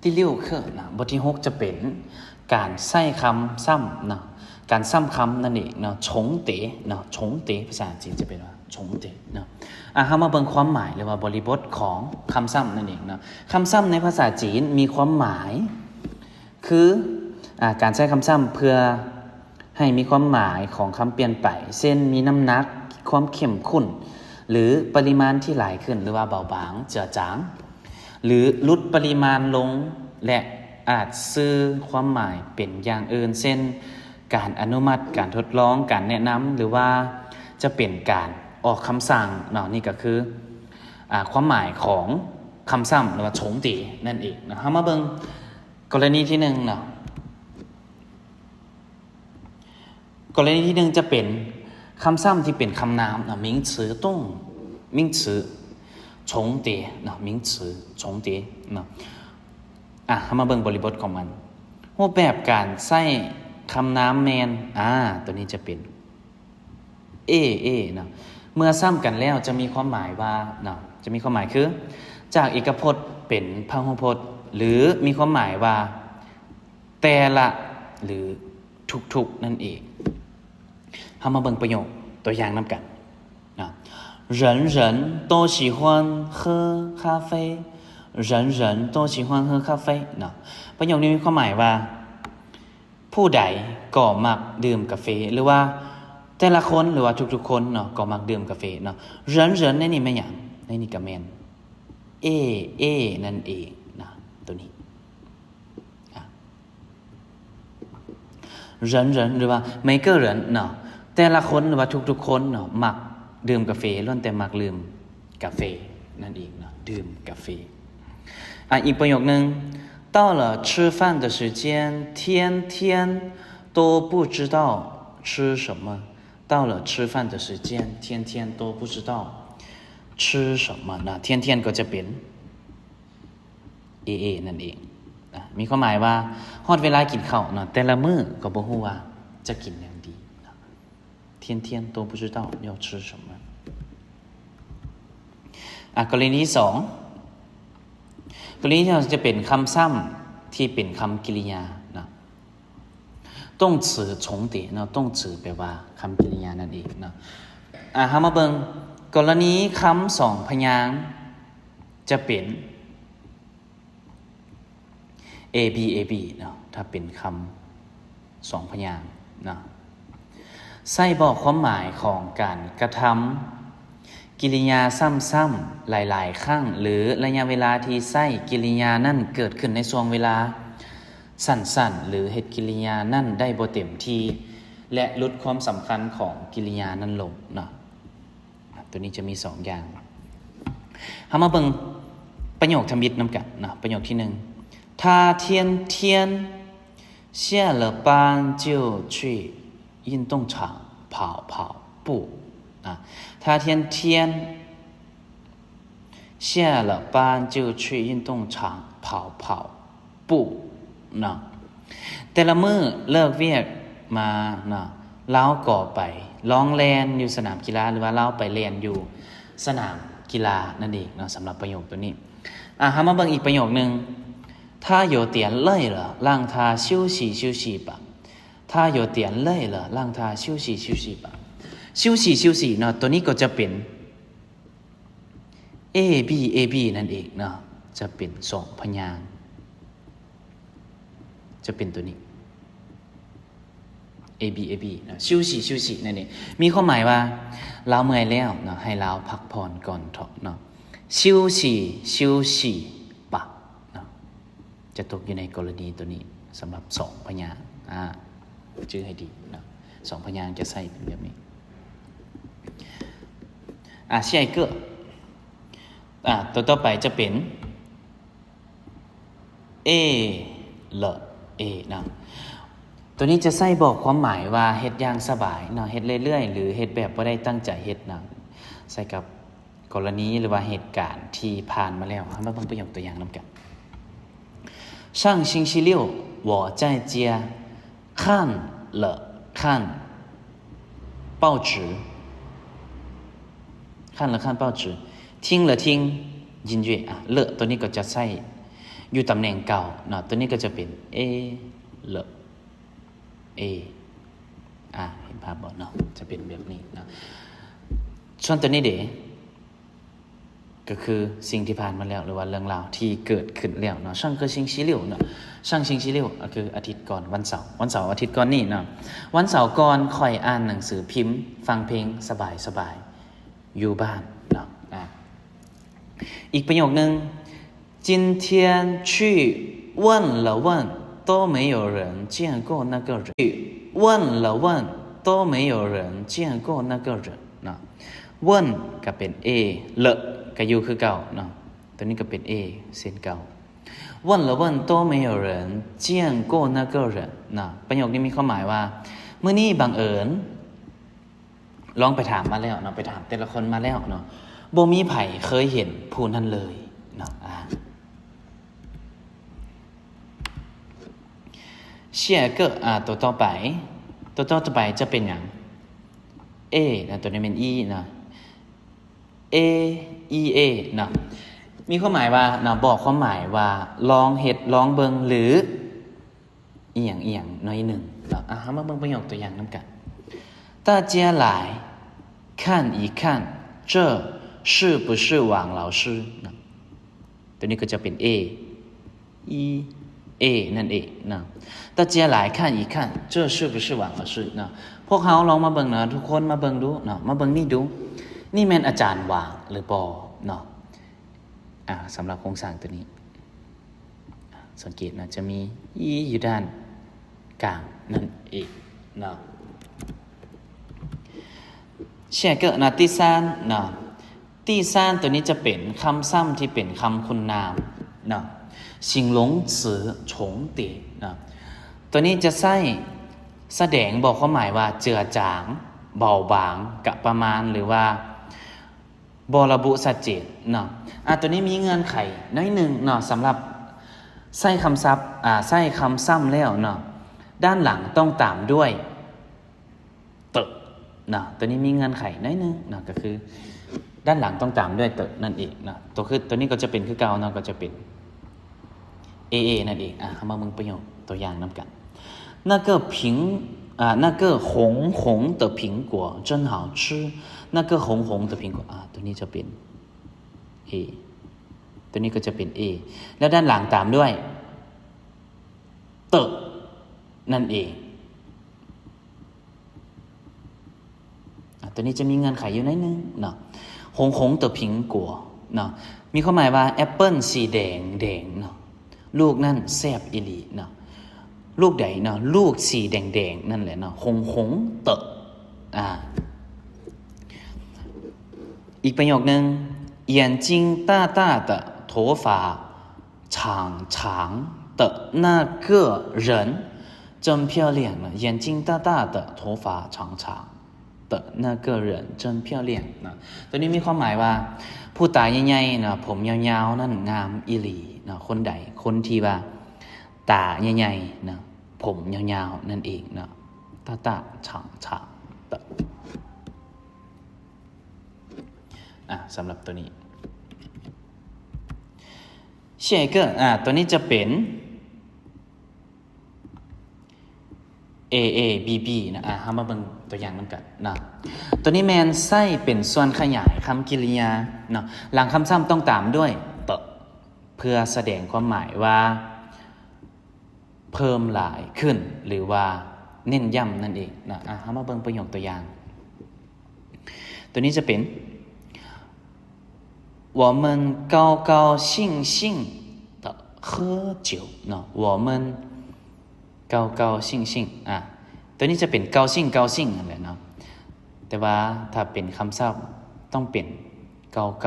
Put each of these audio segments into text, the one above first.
第六课 ນະ ບົດທີຫົກຈະເປັນການໃຊ້ຄຳຊ້ຳເນາະ ການຊ້ຳຄຳນັ້ນເອງເນາະ 重叠 ເນາະ 重叠 ພາສາຈີນຈະເປັນວ່າ 重叠 ເນາະ. ອາ ເຮົາມາເບິ່ງຄວາມໝາຍ ຫຼືວ່າບໍລິບົດຂອງຄຳຊ້ຳນັ້ນເອງເນາະ. ຄຳຊ້ຳໃນພາສາຈີນມີຄວາມໝາຍຄື ອາ ການໃຊ້ຄຳຊ້ຳເພື່ອ ໃຫ້ມີຄວາມໝາຍຂອງຄຳປ່ຽນໄປ ເຊັ່ນ ມີນ້ຳໜັກ, ຄວາມເຂັ້ມຂຸ້ນ ຫຼື ປະລິມານທີ່ຫຼາຍຂຶ້ນ ຫຼືວ່າເບົາບາງ, ເຈືອຈາງ ຫຼື ຫຼຸດປະລິມານລົງ ແລະ ອາດສື່ຄວາມໝາຍເປັນຢ່າງອື່ນ ເຊັ່ນ ການອະນຸມັດ, ການທົດລອງ, ການແນະນຳ ຫຼືວ່າຈະເປັນການອອກຄຳສັ່ງເນາະ. ນີ້ກໍຄື ອາ ຄວາມໝາຍຂອງຄຳຊ້ຳ ຫຼືວ່າ 重叠 ນັ້ນເອງເນາະ. ເຮົາມາເບິ່ງ ກໍລະນີທີໜຶ່ງເນາະ ກໍລະນີທີໜຶ່ງຈະເປັນຄຳຊ້ຳທີ່ເປັນຄຳນາມເນາະ 名词动 名词重叠ເນາະ 名词重叠ເນາະ. ອາ ເຮົາມາເບິ່ງບໍລິບົດຂອງມັນ. ຮູບແບບການໃຊ້ຄຳນາມແມ່ນ ອາ ໂຕນີ້ຈະເປັນ เอ เอ เนาะ เมื่อซ้ำกันแล้วจะมีความหมายว่าเนาะ จะมีความหมายคือ จากเอกพจน์เป็นพหุพจน์ หรือมีความหมายว่า แต่ละ หรือทุกๆ นั่นเอง. เฮามาเบิ่งประโยคตัวอย่างนำกันเนาะ 人人都喜欢喝咖啡 人人都喜欢喝咖啡 เนาะ ประโยคนี้มีความหมายว่า ຜູ້ໃດກໍມັກດື່ມກາເຟ ຫຼືວ່າແຕ່ລະຄົນ ຫຼືວ່າທຸກໆຄົນເນາະ ກໍມັກດື່ມກາເຟເນາະ. 人人 ໃນນີ້ແມ່ນຫຍັງ? ໃນນີ້ກໍແມ່ນ เอ เอ ນັ້ນເອງນະ ໂຕນີ້ 人人 ຫຼືວ່າ 每个人 ເນາະ ແຕ່ລະຄົນ ຫຼືວ່າທຸກໆຄົນເນາະ ມັກດື່ມກາເຟ ລ້ວນແຕ່ມັກດື່ມກາເຟນັ້ນເອງເນາະ ດື່ມກາເຟ. ອາ ອີກປະໂຫຍກໜຶ່ງ 到了吃饭的时间，天天都不知道吃什么。到了吃饭的时间，天天都不知道吃什么 ນະ 天天 ກໍຈະເປັນ เอ เอ ນັ້ນເອງນະ ມີຄວາມໝາຍວ່າ ຮອດເວລາກິນເຂົ້າເນາະ ແຕ່ລະມື້ກໍບໍ່ຮູ້ວ່າຈະກິນຫຍັງດີເນາະ 天天都不知道要吃什么 ອາ ກໍລະນີທີສອງ ກໍລະນີທີສອງຈະເປັນຄຳຊ້ຳທີ່ເປັນຄຳກິລິຍາເນາະ 动词重叠ເນາະ 动词ແປວ່າຄຳກິລິຍານັ້ນເອງເນາະ. ອາ ເຮົາມາເບິ່ງ ກໍລະນີຄຳສອງພະຍາງຈະເປັນ A B A B ເນາະ ຖ້າເປັນຄຳສອງພະຍາງເນາະ ໃຊ້ບອກຄວາມໝາຍຂອງການກະທຳກິລິຍາຊ້ຳໆຫຼາຍໆຄັ້ງ ຫຼື ໄລຍະເວລາທີ່ໃຊ້ກິລິຍານັ້ນເກີດຂຶ້ນໃນຊ່ວງເວລາສັ້ນໆ ຫຼື ເຮັດກິລິຍານັ້ນໄດ້ບໍ່ເຕັມທີ່ ແລະ ຫຼຸດຄວາມສຳຄັນຂອງກິລິຍານັ້ນລົງເນາະ. ອາ ໂຕນີ້ຈະມີສອງຢ່າງ. ເຮົາມາເບິ່ງປະໂຫຍກທຳອິດນຳກັນເນາະ. ປະໂຫຍກທີໜຶ່ງ 他天天下了班就去运动场跑跑步 ນະ 他天天 下了班就去运动场跑跑步 ເນາະ ແຕ່ລະມື້ເລີກວຽກມາເນາະ ລາວກໍໄປລອງແລ່ນຢູ່ສະໜາມກິລາ ຫຼືວ່າລາວໄປແລ່ນຢູ່ສະໜາມກິລານັ້ນເອງເນາະ ສຳລັບປະໂຫຍກໂຕນີ້. ອາ ເຮົາມາເບິ່ງອີກປະໂຫຍກໜຶ່ງ 他有点累了，让他休息休息吧。他有点累了，让他休息休息吧。休息休息 ເນາະ ໂຕນີ້ກໍຈະເປັນ A B A B ນັ້ນເອງເນາະ ຈະເປັນສອງພະຍາງ ຈະເປັນໂຕນີ້ A B A B ເນາະ 休息休息 ນັ້ນເອງ ມີຄວາມໝາຍວ່າ ລາວເມື່ອຍແລ້ວເນາະ ໃຫ້ລາວພັກຜ່ອນກ່ອນເຖາະເນາະ 休息休息吧 ເນາະ ຈະຕົກຢູ່ໃນກໍລະນີໂຕນີ້ ສຳລັບສອງພະຍາງ ອາ ຈື່ໃຫ້ດີເນາະ ສອງພະຍາງຈະໃຊ້ເປັນແບບນີ້. ອາ 下一个 ອາ ໂຕຕໍ່ໄປຈະເປັນ A ເລີ A ເນາະ ໂຕນີ້ຈະໃຊ້ບອກຄວາມໝາຍວ່າເຮັດຢ່າງສະບາຍເນາະ ເຮັດເລື້ອຍໆ ຫຼື ເຮັດແບບບໍ່ໄດ້ຕັ້ງໃຈເຮັດເນາະ ໃຊ້ກັບ ກໍລະນີ ຫຼືວ່າເຫດການທີ່ຜ່ານມາແລ້ວ. ເຮົາມາເບິ່ງປະໂຫຍກຕົວຢ່າງນຳກັນ. 上星期六我在家看了看报纸 看了看报纸 听了听音乐 ອະ 了 ໂຕນີ້ກໍຈະໃຊ້ ຢູ່ຕຳແໜ່ງເກົ່າເນາະ. ຕົວນີ້ກໍຈະເປັນ A ເລີ A ອາ ເຫັນພາບບໍ່ເນາະ? ຈະເປັນແບບນີ້ເນາະ. ສ່ວນຕົວນີ້ເດ ກໍຄືສິ່ງທີ່ຜ່ານມາແລ້ວ ຫຼືວ່າເລື່ອງລາວທີ່ເກີດຂຶ້ນແລ້ວເນາະ. 上个星期六ເນາະ, 上星期六ກໍຄືອາທິດກ່ອນ ວັນເສົາ, ວັນເສົາອາທິດກ່ອນນີ້ເນາະ. ວັນເສົາກ່ອນຂ້ອຍອ່ານໜັງສືພິມ, ຟັງເພງສະບາຍໆ ຢູ່ບ້ານເນາະ. ອາ ອີກປະໂຫຍກໜຶ່ງ, 今天去问了问，都没有人见过那个人。去问了问，都没有人见过那个人。 ເນາະ. 问ກໍເປັນ A, 了ກໍຢູ່ຄືເກົ່າເນາະ. ຕົວນີ້ກໍເປັນ A ເຊັ່ນເກົ່າ. 问了问，都没有人见过那个人 ເນາະ. ປະໂຫຍກນີ້ມີຄວາມໝາຍວ່າ ມື້ນີ້ບັງເອີນ ລອງໄປຖາມມາແລ້ວເນາະ, ໄປຖາມແຕ່ລະຄົນມາແລ້ວເນາະ, ບໍ່ມີໃຜເຄີຍເຫັນຜູ້ນັ້ນເລີຍເນາະ. ອາ 下一个 ອາ ຕົວຕໍ່ໄປ, ຕົວຕໍ່ໄປຈະເປັນຫຍັງ? A ນະ, ຕົວນີ້ແມ່ນ E ນະ, A E A ນະ. ມີຄວາມໝາຍວ່ານະ, ບອກຄວາມໝາຍວ່າລອງເຮັດ ລອງເບິ່ງ ຫຼື ອີ່ຫຍັງອີ່ຫຍັງໜ້ອຍໜຶ່ງເນາະ. ອາ ເຮົາມາເບິ່ງປະໂຫຍກຕົວຢ່າງນຳກັນ. 大家来看一看，这是不是王老师 ນະ. ຕົວນີ້ກໍຈະເປັນ A E A ນັ້ນເອງເນາະ. 大家来看一看，这是不是王老师 ເນາະ. ພວກເຮົາລອງມາເບິ່ງເນາະ, ທຸກຄົນມາເບິ່ງດູເນາະ, ມາເບິ່ງນີ້ດູ, ນີ້ແມ່ນອາຈານຫວາງຫຼືບໍ່ເນາະ? ອາ ສຳລັບໂຄງສ້າງຕົວນີ້ ສັງເກດເນາະ, ຈະມີ E ຢູ່ດ້ານກາງນັ້ນເອງເນາະ. 下一个 ນະ, 第三 ນະ. 第三 ຕົວນີ້ຈະເປັນຄຳຊ້ຳທີ່ເປັນຄຳຄຸນນາມເນາະ, 形容词重叠 ເນາະ. ຕົວນີ້ຈະໃຊ້ສະແດງບອກຄວາມໝາຍວ່າເຈືອຈາງ, ເບົາບາງ, ກະປະມານ ຫຼືວ່າບໍ່ລະບຸຊັດເຈນເນາະ. ອາ ຕົວນີ້ມີເງື່ອນໄຂໜ້ອຍໜຶ່ງເນາະ, ສຳລັບໃຊ້ຄຳສັບ, ອາ, ໃຊ້ຄຳຊ້ຳແລ້ວເນາະ, ດ້ານຫຼັງຕ້ອງຕາມດ້ວຍ เตอะ ນະ. ຕົວນີ້ມີເງື່ອນໄຂໜ້ອຍໜຶ່ງນະ, ກໍຄືດ້ານຫຼັງຕ້ອງຕາມດ້ວຍ เตอะ ນັ້ນເອງນະ. ຕົວຄື ຕົວນີ້ກໍຈະເປັນຄືເກົ່າເນາະ, ກໍຈະເປັນ A A ນັ້ນເອງ. ອາ ເຮົາມາເບິ່ງປະໂຫຍກຕົວຢ່າງນຳກັນ. 那个苹-, 啊，那个红红的苹果真好吃。那个红红的苹果 ອາ ຕົວນີ້ຈະເປັນ A ຕົວນີ້ກໍຈະເປັນ A ແລ້ວດ້ານຫຼັງຕາມດ້ວຍ เตอะ ນັ້ນເອງ. ອາ ຕົວນີ້ຈະມີເງື່ອນໄຂຢູ່ໜ້ອຍໜຶ່ງເນາະ. 红红的苹果 ເນາະ, ມີຄວາມໝາຍວ່າແອັບເປິ້ນສີແດງແດງເນາະ, ລູກນັ້ນແຊບອີ່ຫຼີເນາະ. ລູກໃດເນາະ? ລູກສີແດງໆນັ້ນແຫຼະເນາະ, 红红的. ອາ ອີກປະໂຫຍກໜຶ່ງ, 眼睛大大的头发长长的那个人真漂亮 ນະ, 眼睛大大的头发长长的那个人真漂亮 ນະ. ຕົວນີ້ມີຄວາມໝາຍວ່າ ຜູ້ຕາໃຫຍ່ໆນະ, ຜົມຍາວໆນັ້ນງາມອີ່ຫຼີນະ. ຄົນໃດ? ຄົນທີ່ວ່າຕາໃຫຍ່ໆນະ, ຜົມຍາວໆນັ້ນເອງນະ. 大大长长的. ອາ ສຳລັບຕົວນີ້ 下一个 ອາ ຕົວນີ້ຈະເປັນ A A B B ນະ. ອາ ເຮົາມາເບິ່ງຕົວຢ່າງນຳກັນນະ. ຕົວນີ້ແມ່ນໃຊ້ເປັນສ່ວນຂະຫຍາຍຄຳກິລິຍາເນາະ, ຫຼັງຄຳຊ້ຳຕ້ອງຕາມດ້ວຍ เตอะ ເພື່ອສະແດງຄວາມໝາຍວ່າ ເພີ່ມຫຼາຍຂຶ້ນ ຫຼືວ່າເນັ້ນຢ້ຳນັ້ນເອງນະ. ອາ ເຮົາມາເບິ່ງປະໂຫຍກຕົວຢ່າງ. ຕົວນີ້ຈະເປັນ 我们高高兴兴地喝酒 ເນາະ, 我们高高兴兴 ອາ ຕົວນີ້ຈະເປັນ 高兴高兴 ນັ້ນແຫຼະເນາະ, ແຕ່ວ່າຖ້າເປັນຄຳສັບຕ້ອງເປັນ 高高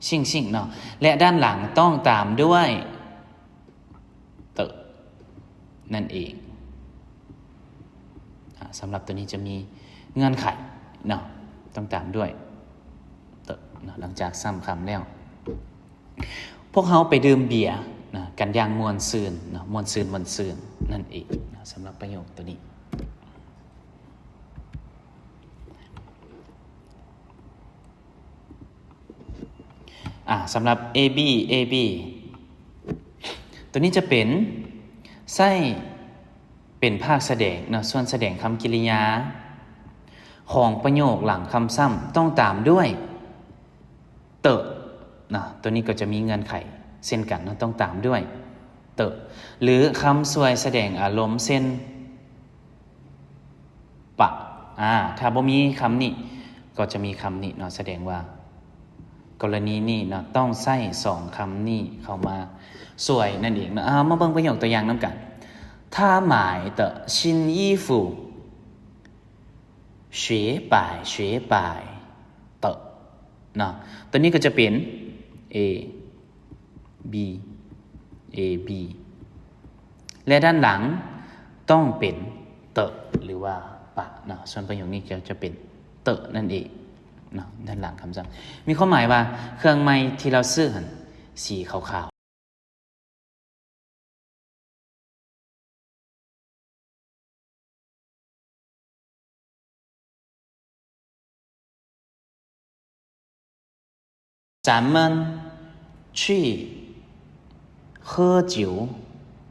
兴兴 ເນາະ ແລະ ດ້ານຫຼັງຕ້ອງຕາມດ້ວຍ เตอะ ນັ້ນເອງ. ອາ ສຳລັບຕົວນີ້ຈະມີເງື່ອນໄຂເນາະ, ຕ້ອງຕາມດ້ວຍ เตอะ ເນາະ, ຫຼັງຈາກຊ້ຳຄຳແລ້ວ. ພວກເຮົາໄປດື່ມເບຍນະ ກັນຢ່າງມ່ວນຊື່ນເນາະ, ມ່ວນຊື່ນ ມ່ວນຊື່ນ ນັ້ນເອງເນາະ, ສຳລັບປະໂຫຍກຕົວນີ້. ອາ ສຳລັບ A B A B ຕົວນີ້ຈະເປັນ ໃຊ້ເປັນພາກສະແດງເນາະ, ສ່ວນສະແດງຄຳກິລິຍາຂອງປະໂຫຍກຫຼັງຄຳຊ້ຳຕ້ອງຕາມດ້ວຍ ເຕີ ເນາະ, ຕົວນີ້ກໍຈະມີເງື່ອນໄຂເຊັ່ນກັນເນາະ, ຕ້ອງຕາມດ້ວຍ ເຕີ ຫຼື ຄຳຊ່ວຍສະແດງອາລົມ ເຊັ່ນ ປະ ອາ ຖ້າບໍ່ມີຄຳນີ້ ກໍຈະມີຄຳນີ້ເນາະ, ສະແດງວ່າກໍລະນີນີ້ເນາະ ຕ້ອງໃຊ້ສອງຄຳນີ້ເຂົ້າມາຊ່ວຍນັ້ນເອງເນາະ. ເອົາ ມາເບິ່ງປະໂຫຍກຕົວຢ່າງນຳກັນ. 他买的新衣服 雪白雪白的 ເນາະ, ຕົວນີ້ກໍຈະເປັນ A B A B ແລະ ດ້ານຫຼັງຕ້ອງເປັນ ເຕີ ຫຼືວ່າ ປະ ເນາະ. ສ່ວນປະໂຫຍກນີ້ກໍຈະເປັນ ເຕີ ນັ້ນເອງເນາະ, ດ້ານຫຼັງຄຳສັ່ງ. ມີຄວາມໝາຍວ່າເຄື່ອງໃໝ່ທີ່ລາວຊື້ຫັ້ນ ສີຂາວໆ. 咱们去喝酒，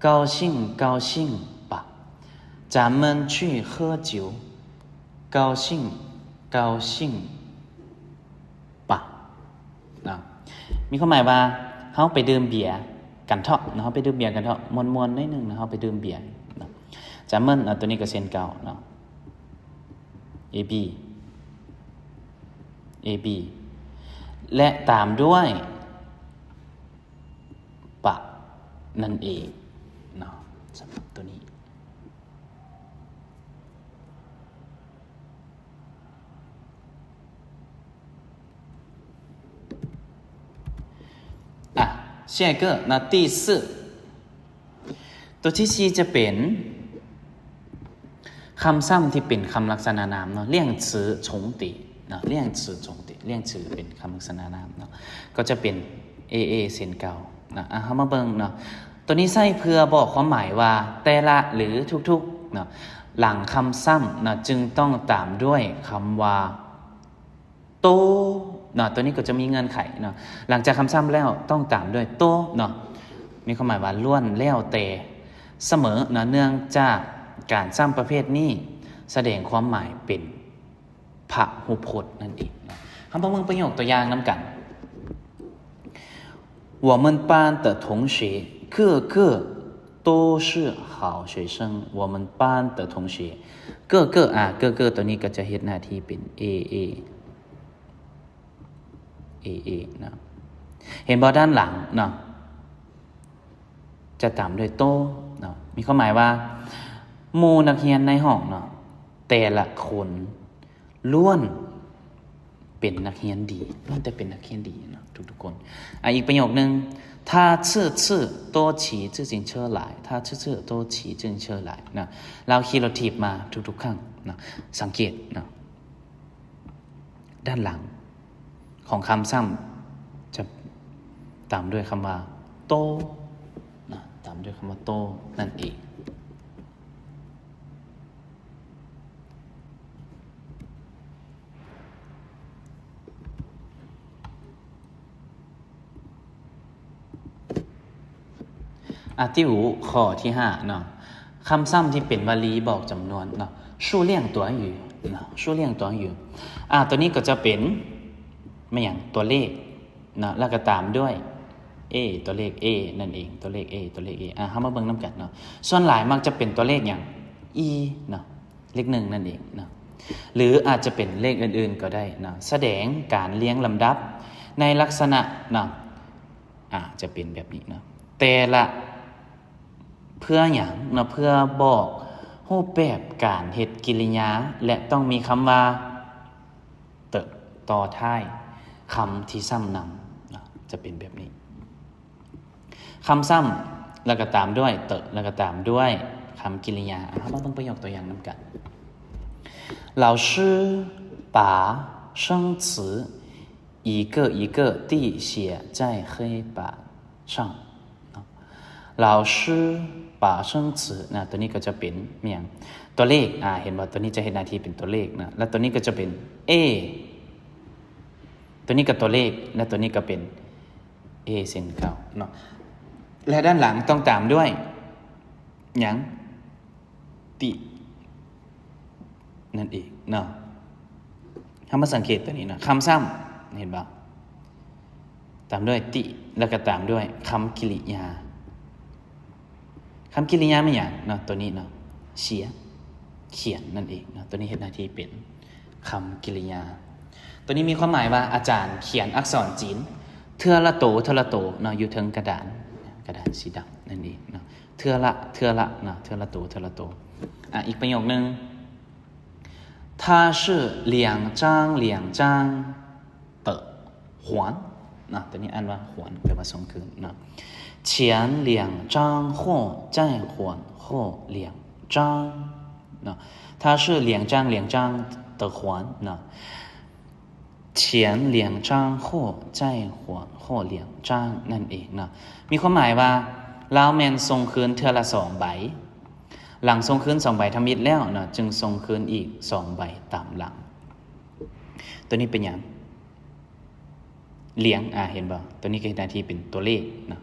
高兴高兴吧。咱们去喝酒，高兴高兴吧。 ເນາະ, ມີຄວາມໝາຍວ່າ ເຮົາໄປດື່ມເບຍກັນເຖາະເນາະ, ເຮົາໄປດື່ມເບຍກັນເຖາະ ມ່ວນໆໜ້ອຍໜຶ່ງເນາະ, ເຮົາໄປດື່ມເບຍເນາະ. 咱们 ເນາະ, ຕົວນີ້ກໍເຊັ່ນເກົ່າເນາະ, A B A B ແລະ ຕາມດ້ວຍ ປະ ນັ້ນເອງເນາະ, ສຳລັບຕົວນີ້. ອ່ະ 下一个 ເນາະ, 第四 ຕົວທີສີ່ຈະເປັນຄຳຊ້ຳທີ່ເປັນຄຳລັກສະນະນາມເນາະ, 量词重叠ເນາະ, 量词重叠, 量词ເປັນຄຳລັກສະນະນາມເນາະ, ກໍຈະເປັນ A A ເຊັ່ນເກົ່າເນາະ. ອ່ະ ເຮົາມາເບິ່ງເນາະ, ຕົວນີ້ໃຊ້ເພື່ອບອກຄວາມໝາຍວ່າແຕ່ລະ ຫຼື ທຸກໆເນາະ. ຫຼັງຄຳຊ້ຳເນາະ ຈຶ່ງຕ້ອງຕາມດ້ວຍຄຳວ່າ ໂຕ ເນາະ, ຕົວນີ້ກໍຈະມີເງື່ອນໄຂເນາະ, ຫຼັງຈາກຄຳຊ້ຳແລ້ວຕ້ອງຕາມດ້ວຍໂຕ ເນາະ, ມີຄວາມໝາຍວ່າລ້ວນແລ້ວແຕ່ ສະເໝີ ເນາະ, ເນື່ອງຈາກການຊ້ຳປະເພດນີ້ສະແດງຄວາມໝາຍເປັນພະຫູພະພົດນັ້ນເອງເນາະ. ເຮົາມາເບິ່ງປະໂຫຍກຕົວຢ່າງນຳກັນ. 我们班的同学个个都是好学生。我们班的同学个个 ອາ 个个 ຕົວນີ້ກໍຈະເຮັດໜ້າທີ່ເປັນ A A A A ເນາະ, ເຫັນບໍ່ ດ້ານຫຼັງເນາະ ຈະຕາມດ້ວຍໂຕເນາະ, ມີຄວາມໝາຍວ່າໝູ່ນັກຮຽນໃນຫ້ອງເນາະ ແຕ່ລະຄົນ ລ້ວນເປັນນັກຮຽນດີ, ລ້ວນແຕ່ເປັນນັກຮຽນດີເນາະ ທຸກໆຄົນ. ອາ ອີກປະໂຫຍກໜຶ່ງ, 他次次都骑自行车来。他次次都骑自行车来 ນະ, ລາວຂີ່ລົດຖີບມາທຸກໆຄັ້ງນະ. ສັງເກດນະ, ດ້ານຫຼັງຂອງຄຳຊ້ຳຈະຕາມດ້ວຍຄຳວ່າ ໂຕ ນະ, ຕາມດ້ວຍຄຳວ່າ ໂຕ ນັ້ນເອງ. ອາ ທີຫ້າ ຂໍ້ທີຫ້າເນາະ, ຄຳຊ້ຳທີ່ເປັນວະລີບອກຈຳນວນເນາະ, 数量短语ເນາະ, 数量短语. ອາ ຕົວນີ້ກໍຈະເປັນແມ່ນຫຍັງ? ຕົວເລກເນາະ, ແລ້ວກໍຕາມດ້ວຍ A ຕົວເລກ A ນັ້ນເອງ, ຕົວເລກ A ຕົວເລກ A. ອາ ເຮົາມາເບິ່ງນຳກັນເນາະ, ສ່ວນຫຼາຍມັກຈະເປັນຕົວເລກຫຍັງ? E ເນາະ, ເລກໜຶ່ງນັ້ນເອງເນາະ, ຫຼື ອາດຈະເປັນເລກອື່ນໆກໍໄດ້ເນາະ, ສະແດງການລຽງລຳດັບໃນລັກສະນະເນາະ, ອາດຈະເປັນແບບນີ້ເນາະ, ແຕ່ລະ ເພື່ອຫຍັງເນາະ? ເພື່ອບອກຮູບແບບການເຮັດກິລິຍາ ແລະ ຕ້ອງມີຄຳວ່າ ເຕີ ຕໍ່ທ້າຍຄຳທີ່ຊ້ຳນຳເນາະ, ຈະເປັນແບບນີ້. ຄຳຊ້ຳ ແລ້ວກໍຕາມດ້ວຍ ເຕີ ແລ້ວກໍຕາມດ້ວຍຄຳກິລິຍາ. ເຮົາມາເບິ່ງປະໂຫຍກຕົວຢ່າງນຳກັນ. 老师把生词一个一个地写在黑板上. 老师把生词 ນະ, ຕົວນີ້ກໍຈະເປັນຫຍັງ? ຕົວເລກ, ອາ, ເຫັນບໍ່? ຕົວນີ້ຈະເຮັດໜ້າທີ່ເປັນຕົວເລກນະ, ແລະ ຕົວນີ້ກໍຈະເປັນ A, ຕົວນີ້ກໍຕົວເລກ ແລະ ຕົວນີ້ກໍເປັນ A ເຊັ່ນເກົ່າເນາະ. ແລະ ດ້ານຫຼັງຕ້ອງຕາມດ້ວຍຫຍັງ? ຕິ ນັ້ນເອງເນາະ. ເຮົາມາສັງເກດຕົວນີ້ເນາະ, ຄຳຊ້ຳ ເຫັນບໍ່? ຕາມດ້ວຍຕິ ແລ້ວກໍຕາມດ້ວຍຄຳກິລິຍາ. ຄຳກິລິຍາແມ່ນຫຍັງເນາະ? ຕົວນີ້ເນາະ, ເຊຍ ຂຽນ ນັ້ນເອງເນາະ. ຕົວນີ້ເຮັດໜ້າທີ່ເປັນຄຳກິລິຍາ. ຕົວນີ້ມີຄວາມໝາຍວ່າອາຈານຂຽນອັກສອນຈີນເທື່ອລະໂຕ ເທື່ອລະໂຕເນາະ ຢູ່ເທິງກະດານ, ກະດານສີດຳນັ້ນເອງເນາະ. ເທື່ອລະ ເທື່ອລະເນາະ, ເທື່ອລະໂຕ ເທື່ອລະໂຕ. ອາ ອີກປະໂຫຍກໜຶ່ງ, 他是两张两张的还 ເນາະ, ຕົວນີ້ອ່ານວ່າ 还 ແປວ່າສົ່ງຄືນເນາະ. 前两张货再还后两张 ເນາະ, 他是两张两张的还 ເນາະ. 前两张货再还后两张 ນັ້ນເອງເນາະ. ມີຄວາມໝາຍວ່າລາວແມ່ນສົ່ງຄືນເທື່ອລະສອງໃບ, ຫຼັງສົ່ງຄືນສອງໃບທຳອິດແລ້ວເນາະ ຈຶ່ງສົ່ງຄືນອີກສອງໃບຕາມຫຼັງ. ຕົວນີ້ເປັນຫຍັງ? 两 ອາ ເຫັນບໍ່? ຕົວນີ້ກໍເຮັດໜ້າທີ່ເປັນຕົວເລກເນາະ,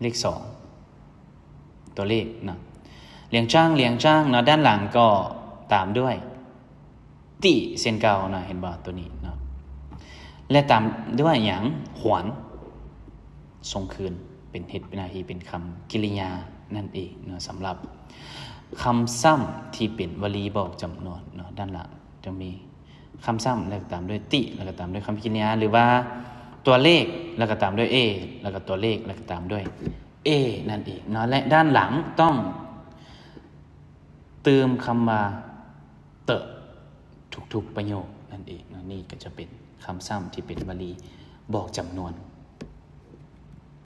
ເລກສອງ ຕົວເລກເນາະ. 两张两张 ເນາະ, ດ້ານຫຼັງກໍຕາມດ້ວຍ ຕິ ເຊັ່ນເກົ່າເນາະ, ເຫັນບໍ່? ຕົວນີ້ເນາະ ແລະ ຕາມດ້ວຍຫຍັງ? 还 ສົ່ງຄືນ, ເປັນ ເຮັດໜ້າທີ່ເປັນຄຳກິລິຍານັ້ນເອງເນາະ. ສຳລັບຄຳຊ້ຳທີ່ເປັນວະລີບອກຈຳນວນເນາະ, ດ້ານຫຼັງຈະມີຄຳຊ້ຳ ແລ້ວກໍຕາມດ້ວຍຕິ ແລ້ວກໍຕາມດ້ວຍຄຳກິລິຍາ ຫຼືວ່າຕົວເລກ ແລ້ວກໍຕາມດ້ວຍ A ແລ້ວກໍຕົວເລກ ແລ້ວກໍຕາມດ້ວຍ A ນັ້ນເອງເນາະ. ແລະ ດ້ານຫຼັງຕ້ອງຕື່ມຄຳວ່າ 的 ທຸກໆປະໂຫຍກນັ້ນເອງເນາະ. ນີ້ກໍຈະເປັນຄຳຊ້ຳທີ່ເປັນວະລີບອກຈຳນວນ